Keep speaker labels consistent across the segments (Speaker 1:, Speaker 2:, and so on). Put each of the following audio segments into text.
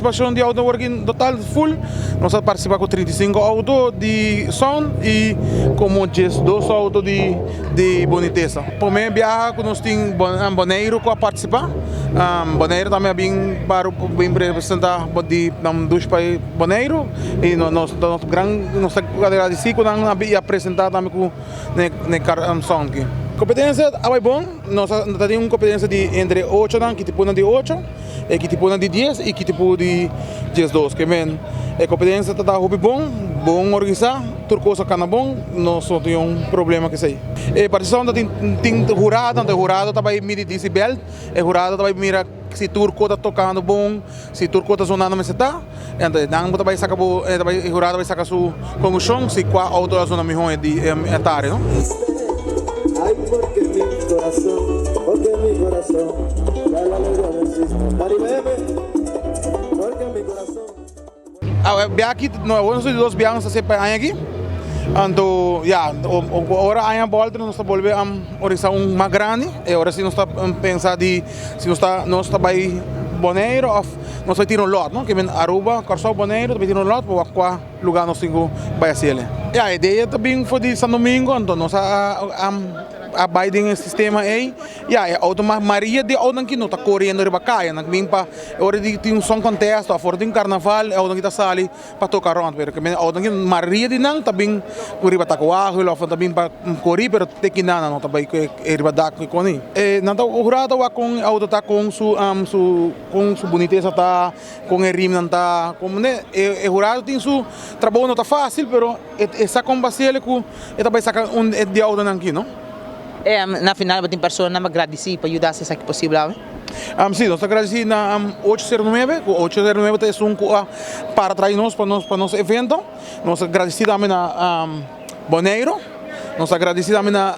Speaker 1: partisipashon di outo awor aki total full nos a partisipá ku 35 outo di sound i komo 12 outo di di bonitesa. Promé biaha ku nos tin Boneiru ku a partisipá. Boneiru tambe a bin pa bin representá di nan dushi pais Boneiru i nos nos gran nos ta agradesí ku nan a bin i a presentá tambe ku ne kar sound aki. Kompetensia a bai bon, nos a ta tin un kompetensia di entre ochonan, kitipunan di ocho, e kitipunan di dies i kitipu di 12. Ke men e kompetensia ta hopi bon, bon organisá, tur kos a kana bon, nos no tin un problema ku esei. E partisipashon ta tin tin hurado, anto e hurado ta bai midi desibel, e hurado ta bai mira si tur kos ta tokando bon, si tur kos ta zonando mester ta. Anto nan bo ta bai saka bo e ta bai e hurado ta bai saka su konklushon si kua outo a zona mihó e di e tarde no. Awe bia aki no awor nos ta di dos bia nos ta hasi pa e aña aki anto ya ora aña bolta nos ta bolbe organisa un mas grandi e ora si nos ta pensa di si nos ta nos ta bai Boneiru of Nos bai tira un lot, no? Ke men Aruba, Kòrsou, Boneiru ta bai tira un lot pa wak kua lugá nos tin ku bai hasi el'e. Ya, e idea ta bin for di San Domingo, anto nos a a bai den e sistema ei. Ya, e outo mas maria di outonan aki no ta koriendo riba kaya, nan bin pa e ora di tin un song contest òf ora tin karnaval e outonan aki ta sali pa toka rònt, pero ke men outonan aki maria di nan ta bin ku riba takuahe òf nan ta bin pa kori pero te kina nan no ta bai ku e riba dak ku e koni. E nan ta hurado ta wak kon e outo ta kon su su kon su bunitesa ta kon e rimnan ta kon ne e hurado tin su trabou no ta fásil pero e sa kon basiel ku e ta bai saka un di outonan aki no.
Speaker 2: Na final bo tin personanan pa gradisí pa yuda hasi esaki posibel awe?
Speaker 1: Sí, nos ta gradisí na 809, ku 809 ta esun ku a para tras di nos pa nos pa nos evento. Nos ta gradisí tambe na Boneiru, nos ta gradisí tambe na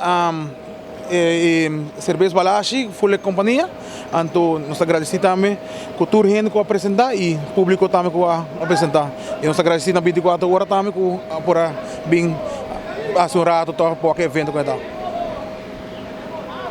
Speaker 1: Serbes Balashi, ful e kompania. Anto nos ta gradisí tambe ku tur hende ku a presentá i públiko tambe ku a presentá. I nos ta gradisí na 24 ora tambe ku a por a bin hasi un rato tòg pa wak e evento ku e ta.